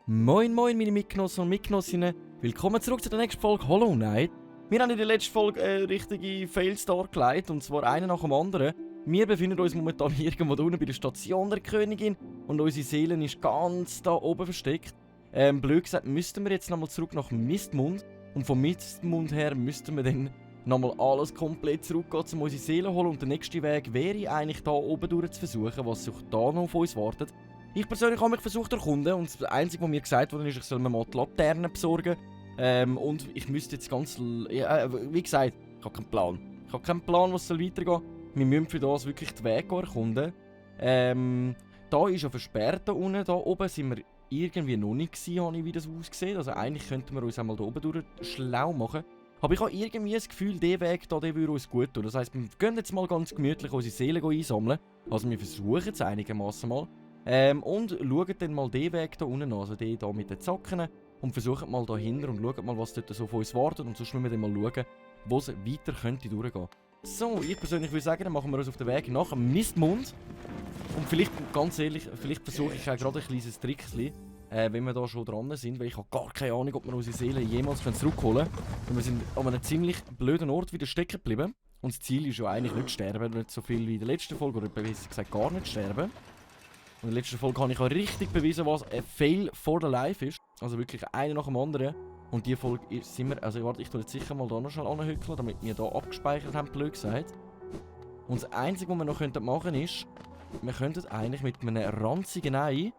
Moin moin meine Mitgenossen und Mitgenossinnen, willkommen zurück zu der nächsten Folge Hollow Knight. Wir haben in der letzten Folge eine richtige Fail-Star gelegt, und zwar einen nach dem anderen. Wir befinden uns momentan irgendwo da unten bei der Station der Königin und unsere Seele ist ganz da oben versteckt. Blöd gesagt, müssten wir jetzt nochmal zurück nach Mistmund, und von Mistmund her müssten wir dann nochmal alles komplett zurückgehen, um unsere Seele zu holen, und der nächste Weg wäre eigentlich da oben durch zu versuchen, was sich da noch auf uns wartet. Ich persönlich habe mich versucht zu erkunden, und das Einzige, was mir gesagt wurde, ist, ich soll mir mal die Laternen besorgen. Und ich müsste jetzt ganz... wie gesagt, ich habe keinen Plan. Ich habe keinen Plan, was soll weitergehen. Wir müssen für das wirklich den Weg erkunden. Da ist ja versperrt da unten. Da oben sind wir irgendwie noch nicht gewesen, habe ich, wie das aussieht. Also eigentlich könnten wir uns einmal da oben durch schlau machen. Aber ich habe irgendwie das Gefühl, der Weg da, der würde uns gut tun. Das heisst, wir gehen jetzt mal ganz gemütlich unsere Seele einsammeln. Also wir versuchen es einigermaßen mal. Und schauen dann mal den Weg da unten an, also den hier mit den Zacken, und versuchen mal dahinter und schauen mal, was dort so von uns wartet, und sonst müssen wir dann mal schauen, wo es weiter könnte durchgehen. So, ich persönlich würde sagen, dann machen wir uns auf den Weg nach Mistmund. Und vielleicht, ganz ehrlich, vielleicht versuche ich auch gerade ein kleines Trickchen, wenn wir da schon dran sind, weil ich habe gar keine Ahnung, ob wir unsere Seele jemals zurückholen können. Wir sind an einem ziemlich blöden Ort wieder stecken geblieben. Und das Ziel ist ja eigentlich nicht sterben, nicht so viel wie in der letzten Folge, oder besser gesagt gar nicht sterben. In der letzten Folge habe ich auch richtig bewiesen, was ein Fail for the Life ist. Also wirklich einer nach dem anderen. Und die Folge sind wir... Also warte, ich tue jetzt sicher mal da noch schnell anhückeln, damit wir hier abgespeichert haben, blöd gesagt. Und das Einzige, was wir noch machen könnten, ist... Wir könnten eigentlich mit einem ranzigen Ei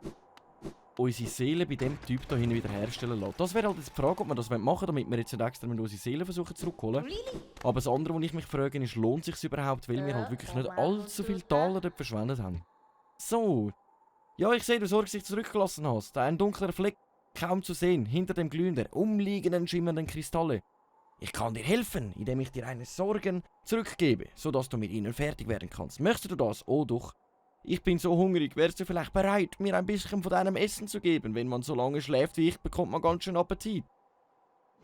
unsere Seele bei dem Typ hier hinten wieder herstellen lassen. Das wäre halt jetzt die Frage, ob wir das machen wollen, damit wir jetzt nicht extra mit unsere Seele versuchen zurückholen. Aber das andere, was ich mich frage, ist, lohnt es sich überhaupt, weil wir halt wirklich nicht allzu viele Taler dort verschwendet haben. So... Ja, ich sehe, du sorgst dich zurückgelassen hast. Ein dunkler Fleck, kaum zu sehen, hinter dem Glühen der umliegenden schimmernden Kristalle. Ich kann dir helfen, indem ich dir eine Sorgen zurückgebe, sodass du mit ihnen fertig werden kannst. Möchtest du das? Oh doch. Ich bin so hungrig, wärst du vielleicht bereit, mir ein bisschen von deinem Essen zu geben? Wenn man so lange schläft wie ich, bekommt man ganz schön Appetit.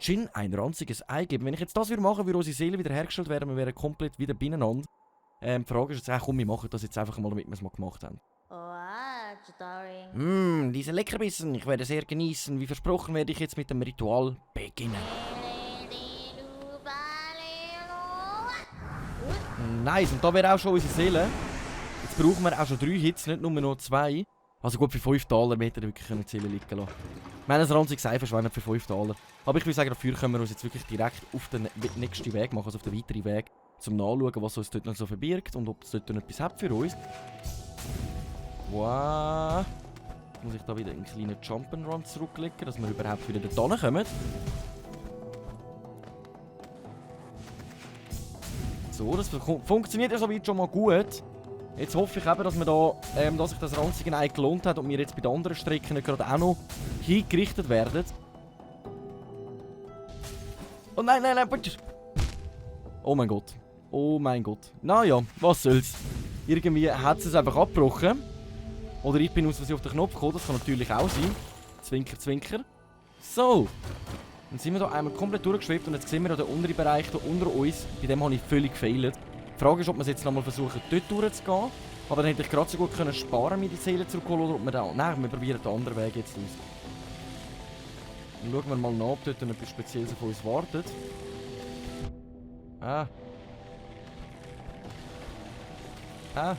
Jin, ein ranziges Ei geben. Wenn ich jetzt das machen würde unsere Seele wiederhergestellt wäre, wir wären komplett wieder beieinander. Die Frage ist jetzt, komm, wir machen das jetzt einfach mal, damit wir es mal gemacht haben. Diese Leckerbissen, ich werde sehr genießen. Wie versprochen werde ich jetzt mit dem Ritual beginnen. Nice, und da wäre auch schon unsere Seele. Jetzt brauchen wir auch schon 3 Hits, nicht nur noch 2. Also gut, für 5 Taler hätten wir wirklich die Seele liegen lassen. Wir haben ein ranziges Ei verschwendet für 5 Taler. Aber ich würde sagen, dafür können wir uns jetzt wirklich direkt auf den nächsten Weg machen, also auf den weiteren Weg, zum Nachschauen, was uns dort noch so verbirgt und ob es dort noch etwas hat für uns. Wow. Jetzt muss ich da wieder einen kleinen Jump'n'Run zurücklegen, dass wir überhaupt wieder da kommen. So, das funktioniert ja soweit schon mal gut. Jetzt hoffe ich eben, dass wir da, dass sich das ranzige Ei gelohnt hat und wir jetzt bei den anderen Strecken nicht gerade auch noch hingerichtet werden. Oh nein, nein, nein, bitte. Oh mein Gott. Oh mein Gott. Naja, was soll's. Irgendwie hat es einfach abgebrochen. Oder ich bin aus Versehen auf den Knopf gekommen, das kann natürlich auch sein. Zwinker, zwinker. So. Dann sind wir hier einmal komplett durchgeschwebt und jetzt sehen wir den unteren Bereich hier unter uns. Bei dem habe ich völlig gefailt. Die Frage ist, ob wir es jetzt nochmal versuchen, dort durchzugehen. Aber dann hätte ich gerade so gut können sparen, mir die Seele zurückholen, oder ob wir da... Nein, wir probieren den anderen Weg jetzt aus. Dann schauen wir mal nach, ob dort etwas Spezielles auf uns wartet. Ah. Ah.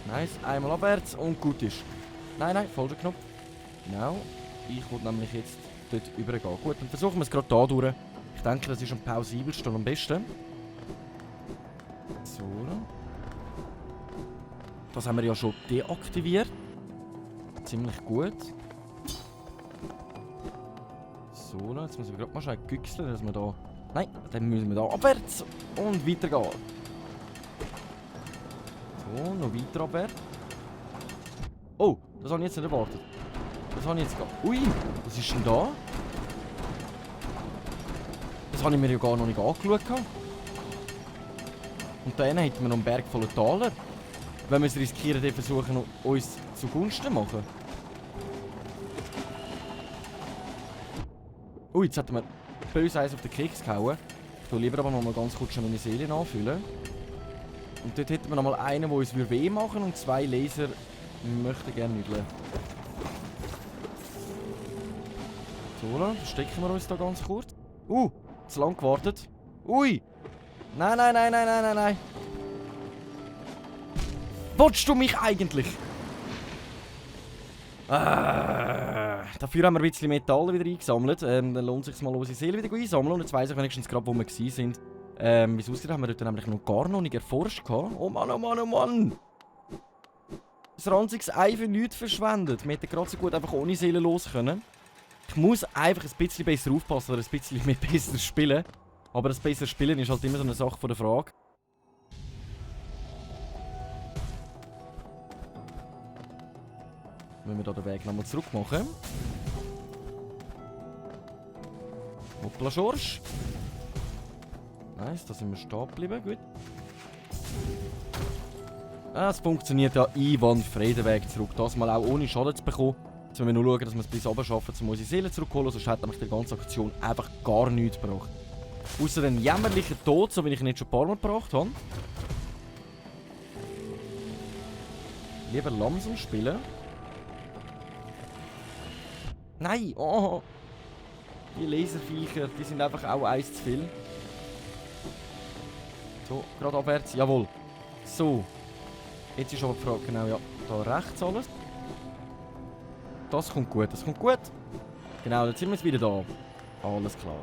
Nice, einmal abwärts und gut ist. Nein, nein, falscher Knopf. Genau. Ich wollte nämlich jetzt dort übergehen. Gut, dann versuchen wir es gerade hier durch. Ich denke, das ist am plausibelsten und am besten. So. Das haben wir ja schon deaktiviert. Ziemlich gut. So, jetzt müssen wir gerade mal schnell güchseln, dass wir da... Nein, dann müssen wir da abwärts und weitergehen. So, noch weiter abwärts. Oh, das habe ich jetzt nicht erwartet. Das habe ich jetzt gar... Ui, was ist denn da? Das habe ich mir ja gar noch nicht angeschaut. Und da hätten wir noch einen Berg voller Taler. Wenn wir es riskieren, dann versuchen uns zugunsten zu machen. Ui, jetzt hätten wir... böse eins auf den Keks gehauen. Ich tue lieber aber noch mal ganz kurz schon meine Seele nachfüllen. Und dort hätten wir noch mal einen, der uns weh machen und 2 Laser möchten gerne nüdeln. So, dann verstecken wir uns da ganz kurz. Zu lang gewartet. Ui! Nein, nein, nein, nein, nein, nein, nein. Wolltest du mich eigentlich? Dafür haben wir ein bisschen Metall wieder eingesammelt. Dann lohnt es sich mal, unsere Seele wieder einsammeln. Und jetzt weiss ich wenigstens gerade, wo wir waren. Wie es aussieht, haben wir dort nämlich noch gar noch nicht erforscht. Oh Mann, oh Mann, oh Mann! Das ranziges Ei für nichts verschwendet. Wir hätten gerade so gut einfach ohne Seele los können. Ich muss einfach ein bisschen besser aufpassen oder ein bisschen mehr besser spielen. Aber das bessere Spielen ist halt immer so eine Sache von der Frage. Wenn wir da den Weg nochmal zurück machen. Hoppla, Schorsch. Nice, da sind wir stehen geblieben. Gut. Es funktioniert ja einwandfrei, der Weg zurück. Das mal auch ohne Schaden zu bekommen. Jetzt müssen wir nur schauen, dass wir es bis oben schaffen, um unsere Seele zurückzuholen. Sonst hat nämlich die ganze Aktion einfach gar nichts gebracht. Außer den jämmerlichen Tod, so wie ich ihn jetzt schon ein paar Mal gebracht habe. Lieber langsam spielen. Nein! Oh! Die Laserviecher, die sind einfach auch eins zu viel. So, gerade abwärts. Jawohl. So. Jetzt ist aber die Frage, genau, ja. Da rechts alles. Das kommt gut, das kommt gut. Genau, jetzt sind wir jetzt wieder da. Alles klar.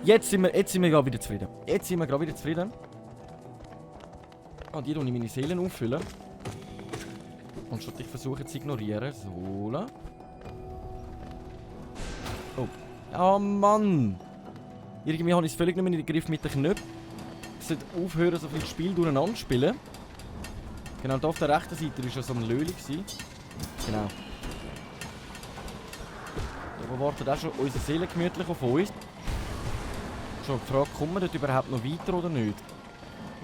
Jetzt sind wir gerade wieder zufrieden. Jetzt sind wir gerade wieder zufrieden. Ah, die tue ich meine Seelen auffüllen. Und statt ich versuche zu ignorieren. So. Oh. Ah, Mann. Irgendwie habe ich es völlig nicht mehr in den Griff mit den Knöpfen. Ich sollte aufhören, so viel Spiel durcheinander zu spielen. Genau, da auf der rechten Seite war ja so ein Löli. Genau. Da wartet auch schon unsere Seele gemütlich auf uns. Schon die Frage, kommen wir dort überhaupt noch weiter oder nicht?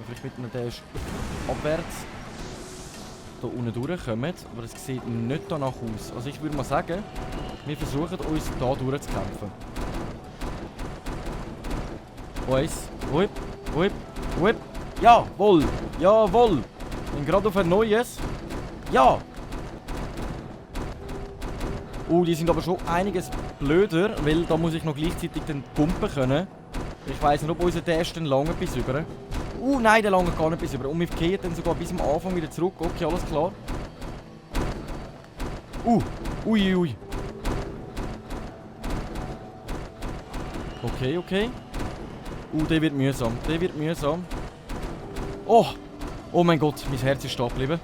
Vielleicht mit einem Dash abwärts hier unten durchkommen, aber es sieht nicht danach aus. Also ich würde mal sagen, wir versuchen uns hier durchzukämpfen. Uns. Whip, whip, whip. Jawohl, jawohl. Und gerade auf ein neues. Ja. Die sind aber schon einiges blöder, weil da muss ich noch gleichzeitig den pumpen können. Ich weiss nicht, ob unser Dash dann lange bis über. Nein, der lange gar nicht bis über. Und wir gehen dann sogar bis am Anfang wieder zurück. Okay, alles klar. Ui. Okay, okay. Der wird mühsam. Der wird mühsam. Oh mein Gott, mein Herz ist stehen geblieben.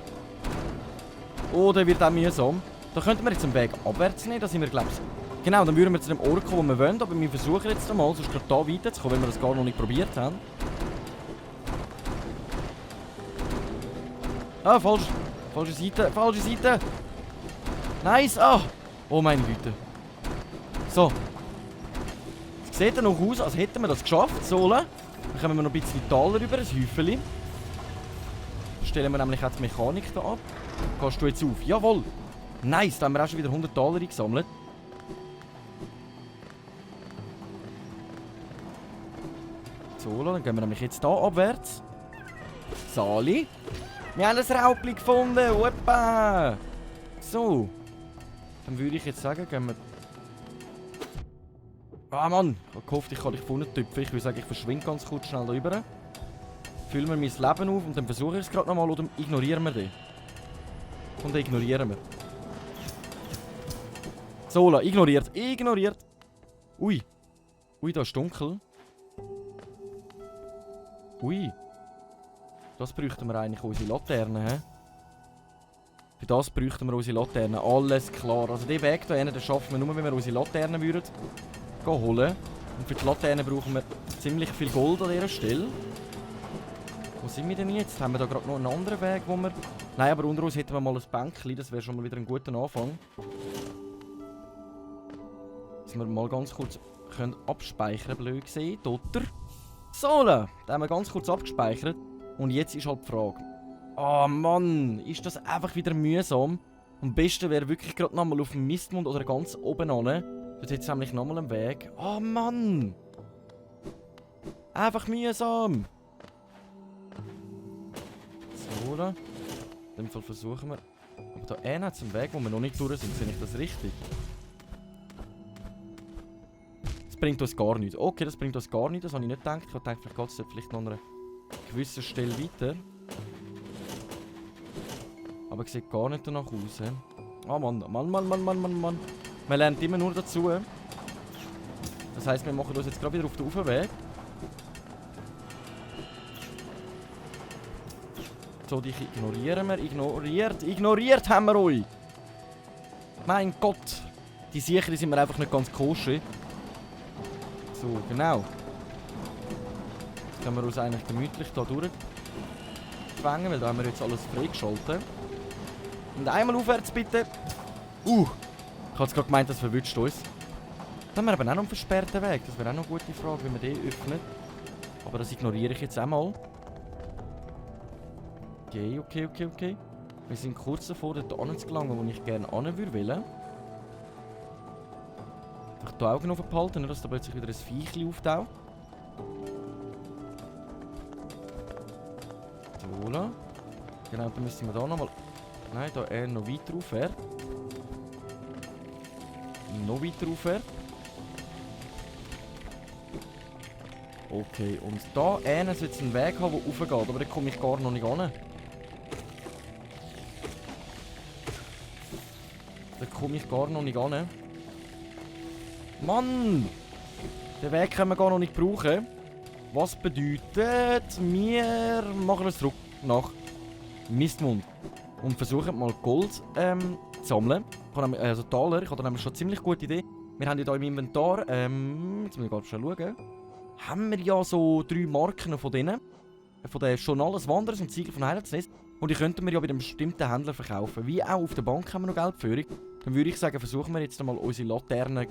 Der wird auch mühsam. Da könnten wir jetzt den Weg abwärts nehmen, da sind wir, glaube ich. Genau, dann würden wir zu dem Ort kommen, wo wir wollen. Aber wir versuchen jetzt einmal, sonst gerade hier weiterzukommen, weil wir das gar noch nicht probiert haben. Falsche Seite, falsche Seite. Nice, oh meine Güte. So. Es sieht dann noch aus, als hätten wir das geschafft. So, dann kommen wir noch ein bisschen Taler rüber, ein Häufchen. Stellen wir nämlich auch die Mechanik da ab. Gehst du jetzt auf? Jawohl. Nice, da haben wir auch schon wieder 100 Taler eingesammelt. So, dann gehen wir nämlich jetzt hier abwärts. Sali. Wir haben ein Raubli gefunden. Opa. So. Dann würde ich jetzt sagen, gehen wir... Mann. Ich habe gehofft, ich kann dich vorne tüpfen. Ich würde sagen, ich verschwinde ganz kurz schnell da rüber. Füllen wir mein Leben auf und dann versuche ich es gerade nochmal oder ignorieren wir den. Und dann ignorieren wir. So, ignoriert. Ignoriert. Ui, da ist dunkel. Ui. Das bräuchten wir eigentlich unsere Laterne, hä? Für das bräuchten wir unsere Laterne. Alles klar. Also den Weg hier hinten, den schaffen wir nur, wenn wir unsere Laterne würden holen. Und für die Laterne brauchen wir ziemlich viel Gold an dieser Stelle. Wo sind wir denn jetzt? Haben wir da gerade noch einen anderen Weg, wo wir... Nein, aber unter uns hätten wir mal ein Bänkchen. Das wäre schon mal wieder ein guter Anfang. Dass wir mal ganz kurz können abspeichern, blöd gesehen. Dotter. So, da haben wir ganz kurz abgespeichert. Und jetzt ist halt die Frage. Mann, ist das einfach wieder mühsam? Am besten wäre wirklich gerade nochmal auf dem Mistmund oder ganz oben an. Das ist jetzt nämlich nochmal ein Weg. Oh Mann! Einfach mühsam! So, da. In dem Fall versuchen wir. Aber da einer hat einen Weg, wo wir noch nicht durch sind. Sehe ich das richtig? Das bringt uns gar nichts. Okay, das bringt uns gar nichts. Das habe ich nicht gedacht. Ich habe gedacht, vielleicht geht es vielleicht noch an einer gewissen Stelle weiter. Aber es sieht gar nicht danach aus. Oh Mann, Mann. Man lernt immer nur dazu. Das heisst, wir machen uns jetzt gerade wieder auf den Aufweg. So, dich ignorieren wir. Ignoriert haben wir euch! Mein Gott! Die Sicher sind wir einfach nicht ganz koscher. So, genau. Jetzt können wir uns eigentlich gemütlich hier durchschwängen, weil da haben wir jetzt alles freigeschaltet. Und einmal aufwärts bitte. Ich habe jetzt gerade gemeint, das verwünscht uns. Dann haben wir aber auch noch einen versperrten Weg. Das wäre auch noch eine gute Frage, wie man den öffnet. Aber das ignoriere ich jetzt einmal. Okay. Wir sind kurz davor, dort anzugelangen, wo ich gerne hin würde. Einfach die Augen offen behalten, nicht, dass da plötzlich wieder ein Viechchen auftaucht. So, genau, dann müssen wir da nochmal... Nein, da er noch weiter rauf. Noch weiter rauf. Okay, und da einer sollte einen Weg haben, der raufgeht, aber da komme ich gar noch nicht an. Mann! Den Weg können wir gar noch nicht brauchen. Was bedeutet, wir machen es zurück nach Mistmund. Und versuchen mal Gold zu sammeln. Also Taler, ich habe da nämlich schon eine ziemlich gute Idee. Wir haben ja hier im Inventar, jetzt muss ich gerade schnell schauen, haben wir ja so 3 Marken von denen. Von den Journal des Wanderers und Siegel von Heiligtsnest. Und die könnten wir ja bei einem bestimmten Händler verkaufen. Wie auch auf der Bank haben wir noch Geldführung. Dann würde ich sagen, versuchen wir jetzt mal unsere Laternen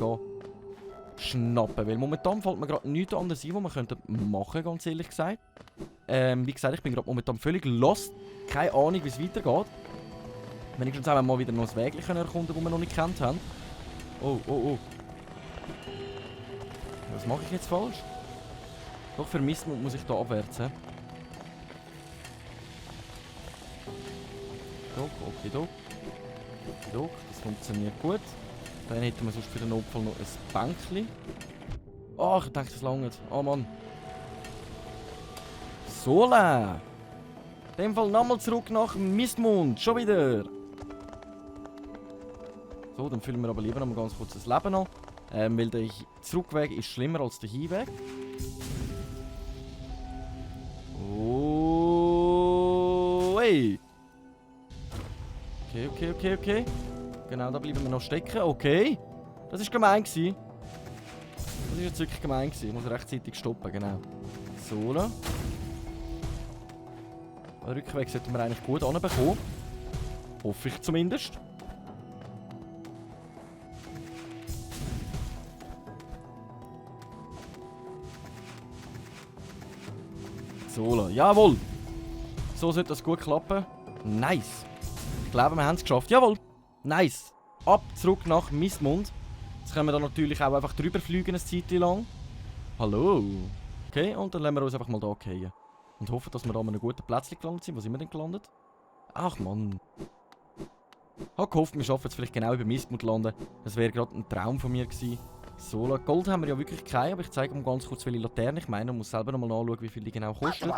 schnappen. Weil momentan fällt mir gerade nichts anderes ein, was wir könnten machen, ganz ehrlich gesagt. Wie gesagt, ich bin gerade momentan völlig lost. Keine Ahnung, wie es weitergeht. Wenigstens haben wir mal wieder noch ein Weg erkunden, das wir noch nicht kennt haben. Oh. Was mache ich jetzt falsch? Doch, für Mistmund muss ich da abwärts. Okidok. Das funktioniert gut. Dann hätten wir sonst für den Notfall noch ein Bänkchen. Oh, ich denke, das langt. Oh Mann. Sola! In dem Fall nochmal zurück nach Mistmund. Schon wieder. So, dann füllen wir aber lieber noch mal ganz kurz das Leben an. Weil der Zurückweg ist schlimmer als der Hinweg. Oh, hey. Okay. Genau, da bleiben wir noch stecken. Okay. Das war gemein gewesen. Das war jetzt wirklich gemein gewesen. Ich muss rechtzeitig stoppen, genau. So. Den Rückweg sollten wir eigentlich gut anbekommen. Hoffe ich zumindest. So, jawohl! So sollte das gut klappen. Nice! Ich glaube, wir haben es geschafft. Jawohl! Nice! Ab, zurück nach Mistmund. Jetzt können wir da natürlich auch einfach drüber fliegen, eine Zeit lang. Hallo! Okay, und dann lassen wir uns einfach mal da fallen. Und hoffen, dass wir da an einem guten Plätzchen gelandet sind. Wo sind wir denn gelandet? Ach Mann! Ich habe gehofft, wir schaffen es vielleicht genau über Mistmund landen. Das wäre gerade ein Traum von mir gewesen. So, Gold haben wir ja wirklich keine, aber ich zeige mal ganz kurz, welche Laternen. Ich meine, man muss selber nochmal nachschauen, wie viel die genau kosten.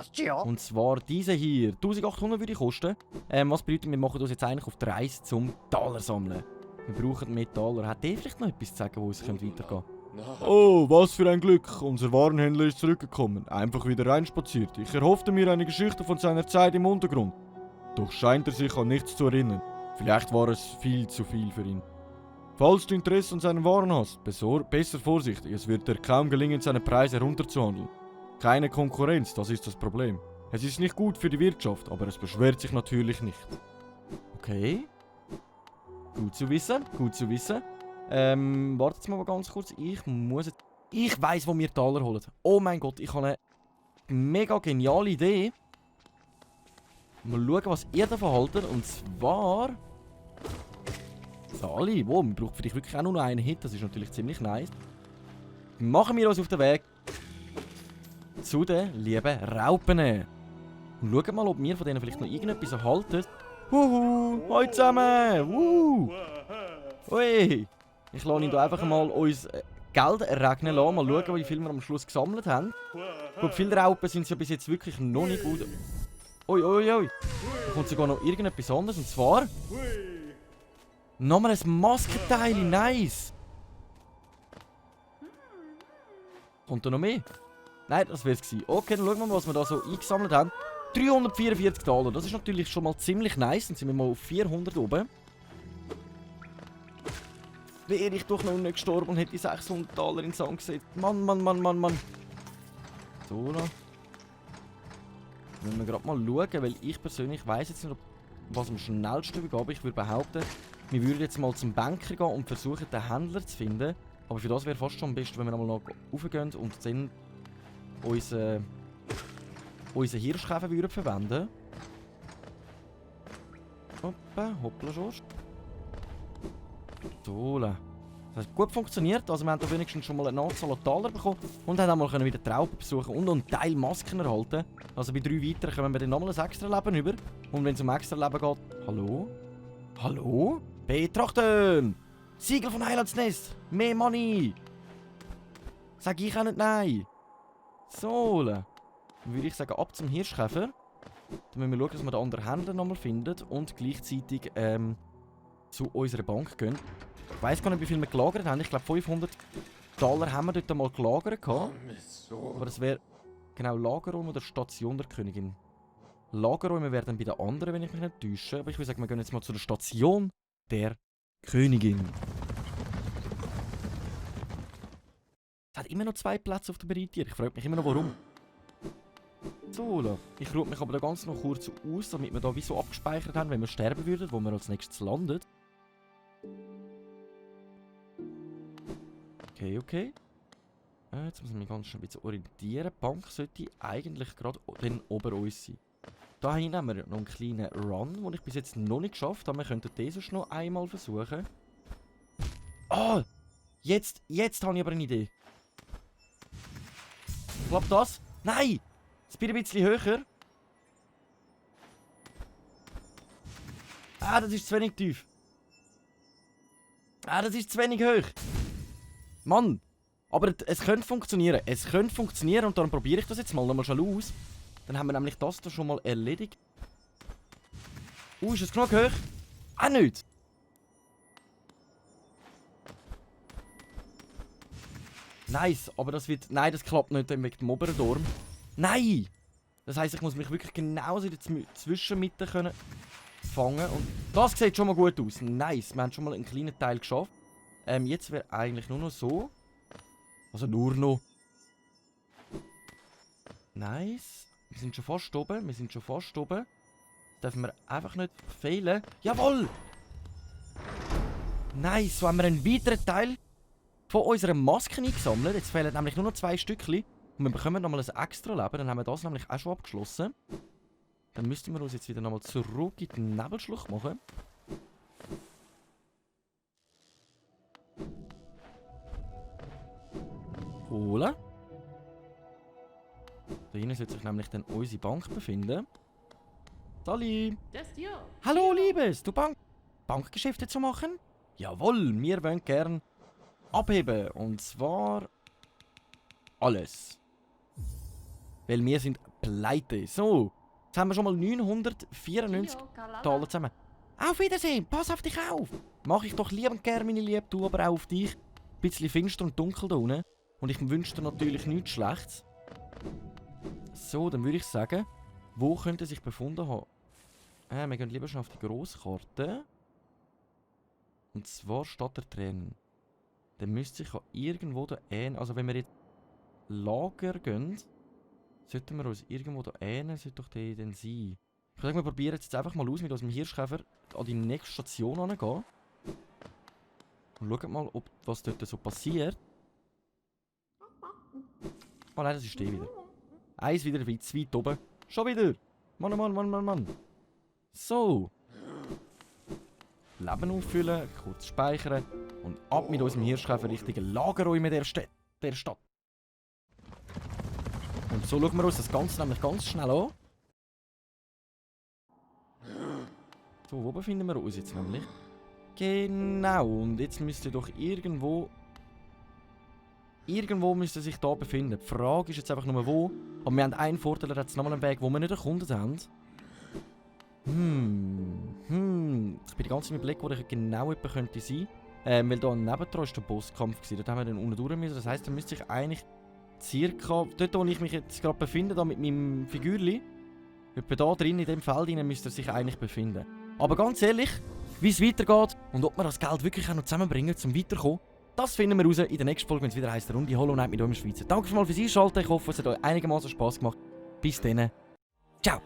Und zwar diese hier. 1800 würde die kosten. Was bedeutet, wir machen uns jetzt eigentlich auf die Reise zum Taler sammeln. Wir brauchen mehr Taler. Hat der vielleicht noch etwas zu sagen, wo es weitergehen könnte? Oh, was für ein Glück. Unser Warenhändler ist zurückgekommen. Einfach wieder reinspaziert. Ich erhoffte mir eine Geschichte von seiner Zeit im Untergrund. Doch scheint er sich an nichts zu erinnern. Vielleicht war es viel zu viel für ihn. Falls du Interesse an seinen Waren hast, besser vorsichtig, es wird dir kaum gelingen, seine Preise herunterzuhandeln. Keine Konkurrenz, das ist das Problem. Es ist nicht gut für die Wirtschaft, aber es beschwert sich natürlich nicht. Okay. Gut zu wissen. Wartet mal ganz kurz, ich weiss, wo wir Taler holen. Oh mein Gott, ich habe eine mega geniale Idee. Mal schauen, was ihr davon haltet, und zwar... Sali, wow, man braucht für dich wirklich auch nur noch einen Hit. Das ist natürlich ziemlich nice. Machen wir uns auf den Weg zu den lieben Raupen. Und schauen mal, ob wir von denen vielleicht noch irgendetwas erhalten. Huhu, hoi zusammen! Ui! Ich lasse ihn hier einfach mal uns Geld regnen lassen. Mal schauen, wie viel wir am Schluss gesammelt haben. Gut, viele Raupen sind es ja bis jetzt wirklich noch nicht gut. Ui, ui, ui. Da kommt sogar noch irgendetwas anderes. Und zwar... Nochmal ein Maskenteil, nice! Kommt da noch mehr? Nein, das wäre es gewesen. Okay, dann schauen wir mal, was wir da so eingesammelt haben. 344 $. Das ist natürlich schon mal ziemlich nice. Dann sind wir mal auf 400 oben. Wäre ich doch noch nicht gestorben und hätte die 600 $ in den Sand gesetzt. Mann, Mann, Mann, Mann, Mann. So, da. Müssen wir gerade mal schauen, weil ich persönlich weiss jetzt nicht, was am schnellsten übergeht. Aber ich würde behaupten, wir würden jetzt mal zum Banker gehen und versuchen, den Händler zu finden. Aber für das wäre fast schon am besten, wenn wir einmal noch raufgehen und dann unseren Hirschkäfer würden verwenden. Hoppa, hoppla, Schorsch. So. Das hat gut funktioniert. Also wir haben da wenigstens schon mal eine Anzahl an Taler bekommen. Und haben auch mal wieder die Raupen besuchen und einen Teil Masken erhalten. Also bei 3 weiteren kommen wir dann nochmal ein extra Leben über. Und wenn es um extra Leben geht... Hallo? Hallo? Betrachten! Siegel von Heilandsnest! Mehr Money! Sag ich auch nicht nein! So. Dann würde ich sagen, ab zum Hirschkäfer. Dann müssen wir schauen, dass wir den anderen Händler nochmal finden. Und gleichzeitig zu unserer Bank gehen. Ich weiss gar nicht, wie viel wir gelagert haben. Ich glaube 500 $ haben wir dort einmal gelagert gehabt. Aber das wäre genau Lagerräume oder Station der Königin. Lagerräume wären bei den anderen, wenn ich mich nicht täusche. Aber ich würde sagen, wir gehen jetzt mal zu der Station der Königin. Es hat immer noch 2 Plätze auf der Bereittier. Ich frage mich immer noch, warum. So, ich rufe mich aber da ganz noch kurz aus, damit wir da wie so abgespeichert haben, wenn wir sterben würden, wo wir als nächstes landen. Okay, okay. Jetzt müssen wir mich ganz schön ein bisschen orientieren. Die Bank sollte eigentlich gerade dann ober uns sein. Da hinten haben wir noch einen kleinen Run, den ich bis jetzt noch nicht geschafft habe. Wir könnten den sonst noch einmal versuchen. Ah! Jetzt habe ich aber eine Idee. Klappt das? Nein! Jetzt bin ich ein bisschen höher. Ah, das ist zu wenig tief. Ah, das ist zu wenig hoch. Mann! Aber es könnte funktionieren. Es könnte funktionieren und dann probiere ich das jetzt mal nochmal schnell aus. Dann haben wir nämlich das da schon mal erledigt. Ist es genug hoch? Auch nicht! Nice, aber das wird... Nein, das klappt nicht wegen dem oberen Dorm. Nein! Das heisst, ich muss mich wirklich genauso in der Zwischenmitte können fangen. Und das sieht schon mal gut aus. Nice, wir haben schon mal einen kleinen Teil geschafft. Jetzt wäre eigentlich nur noch so. Also nur noch. Nice. Wir sind schon fast oben. Das dürfen wir einfach nicht fehlen. Jawohl! Nice, so haben wir einen weiteren Teil von unseren Masken eingesammelt. Jetzt fehlen nämlich nur noch 2 Stückchen. Und wir bekommen nochmal ein extra Leben. Dann haben wir das nämlich auch schon abgeschlossen. Dann müssten wir uns jetzt wieder nochmal zurück in den Nebelschlucht machen. Holen. Da hinten sollte sich nämlich dann unsere Bank befinden. Sali! Hallo, Liebes! Du Bankgeschäfte zu machen? Jawohl, wir wollen gern abheben. Und zwar alles. Weil wir sind pleite. So, jetzt haben wir schon mal 994 $ zusammen. Auf Wiedersehen, pass auf dich auf. Mach ich doch liebend gern, meine Liebe, du aber auch auf dich. Ein bisschen finster und dunkel da unten. Und ich wünsche dir natürlich nichts Schlechtes. So, dann würde ich sagen, wo könnte sich befunden haben? Wir gehen lieber schon auf die Grosskarte. Und zwar statt der Tränen. Dann müsste ich ja irgendwo da also wenn wir jetzt Lager gehen, sollten wir uns irgendwo da sollte doch der dann sein. Ich würde sagen, wir probieren jetzt einfach mal aus mit unserem Hirschkäfer an die nächste Station angehen. Und schauen mal, was dort so passiert. Oh nein, das ist der wieder. Eins wieder zu weit oben. Schon wieder! Mann. So. Leben auffüllen, kurz speichern und ab mit unserem Hirschkäfer richtigen Lagerräumen der Stadt. Und so schauen wir uns das Ganze nämlich ganz schnell an. So, wo befinden wir uns jetzt nämlich? Genau, und jetzt müsste doch irgendwo müsste sich da befinden. Die Frage ist jetzt einfach nur wo. Aber wir haben einen Vorteil, er hat jetzt nochmal einen Weg, den wir nicht erkundet haben. Ich bin die ganze Zeit mit Blick, wo ich genau jemand könnte sein. Weil da nebendran war der Bosskampf gewesen. Dort haben wir dann unten durch müssen. Das heisst, da müsste ich eigentlich circa, dort wo ich mich jetzt gerade befinde, da mit meinem Figürli, etwa da drin in dem Feld rein, müsste er sich eigentlich befinden. Aber ganz ehrlich, wie es weitergeht und ob wir das Geld wirklich auch noch zusammenbringen, um weiterzukommen, das finden wir raus in der nächsten Folge, wenn es wieder heisst, der Runde Hollow Knight mit eurem Schweizer. Danke schon mal fürs Einschalten, ich hoffe, es hat euch einigermaßen Spass gemacht. Bis dann. Ciao!